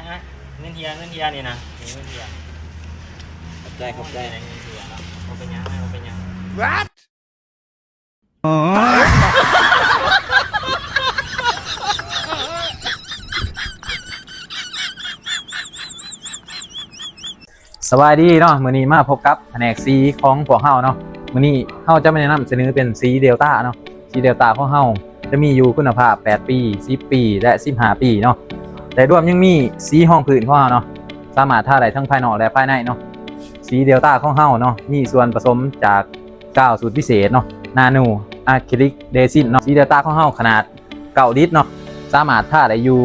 เงินเฮีย เงินเฮียนี่นะ เงินเฮีย ขอบใจ ขอบใจ เงินเฮียเนาะ บ่เป็นหยัง บ่เป็นหยัง ສະບາຍດີເນາະ ມື້ນີ້ມາພົບກັບພະແນກສີຂອງພວກເຮົາເນາະ. ມື້ນີ້ເຮົາຈະມາແນະນຳສະເໜີເປັນສີເດລຕາເນາະ. ສີເດລຕາຂອງເຮົາຈະມີຢູ່ຄຸນນະພາບແປດປີ ສິບປີ ແລະ ສິບຫ້າປີເນາະ. ແຕ່ລວມຍັງມີສີຮອງພື້ນຂອງເຮົາເນາະ ສາມາດທາໄດ້ທັງພາຍນອກ ແລະ ພາຍໃນເນາະ. ສີເດລຕາຂອງເຮົາເນາະ ມີສ່ວນປະສົມຈາກ ກາວສູດພິເສດເນາະ ນາໂນອາຄຣິລິກເຣຊິນເນາະ. ສີເດລຕາຂອງເຮົາຂະໜາດເກົ້າລິດເນາະ ສາມາດທາໄດ້ຢູ່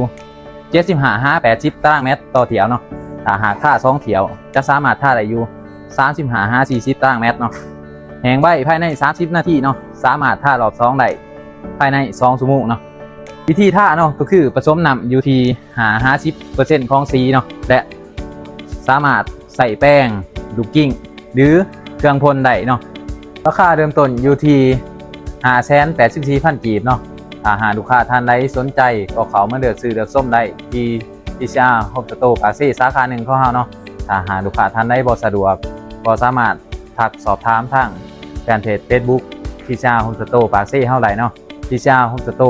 ເຈັດສິບຫ້າຫາແປດສິບຕາລາງແມັດຕໍ່ຖ້ຽວເນາະ. ຖ້າຫາກທາສອງຖ້ຽວ ຈະສາມາດທາໄດ້ຢູ່ສາມສິບຫ້າຫາສີ່ສິບຕາລາງແມັດເນາະ. ແຫ້ງໄວພາຍໃນສາມສິບນາທີເນາະ ສາມາດທາລອບສອງໄດ້ພາຍໃນສອງຊົ່ວໂມງເນາະ. ວິທີທາເນາະ ກໍຄືປະສົມນ້ຳຢູ່ທີ່ຫ້າຫາສິບເປີເຊັນຂອງສີເນາະ ແລະ ສາມາດໃຊ້ແປງ ລູກກິ້ງ ຫຼື ເຄື່ອງພົ່ນໄດ້ເນາະ. ລາຄາເລີ່ມຕົ້ນຢູ່ທີ່ຫ້າແສນແປດສິບສີ່ພັນກີບເນາະ. ຖ້າຫາກລູກຄ້າທ່ານໃດສົນໃຈ ກໍເຂົ້າມາເລືອກຊື້ເລືອກຊົມໄດ້ທີ່ ທີຊີອາ ໂຮມສະໂຕ ປາກເຊ ສາຂາໜຶ່ງຂອງເຮົາເນາະ. ຖ້າຫາກລູກຄ້າທ່ານໃດບໍ່ສະດວກ ກໍສາມາດທັກສອບຖາມທາງແຟນເພຈເຟສບຸກ ທີຊີອາ ໂຮມສະໂຕ ປາກເຊ ເຮົາໄດ້ເນາະ. ທີຊີອາ ໂຮມສະໂຕ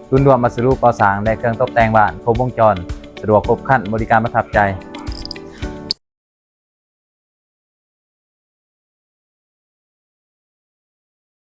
ສູນລວມວັດສະດຸກໍ່ສ້າງ ແລະ ເຄື່ອງຕົບແຕ່ງບ້ານຄົບວົງຈອນ, ສະດວກຄົບຄັນ, ບໍລິການປະທັບໃຈ.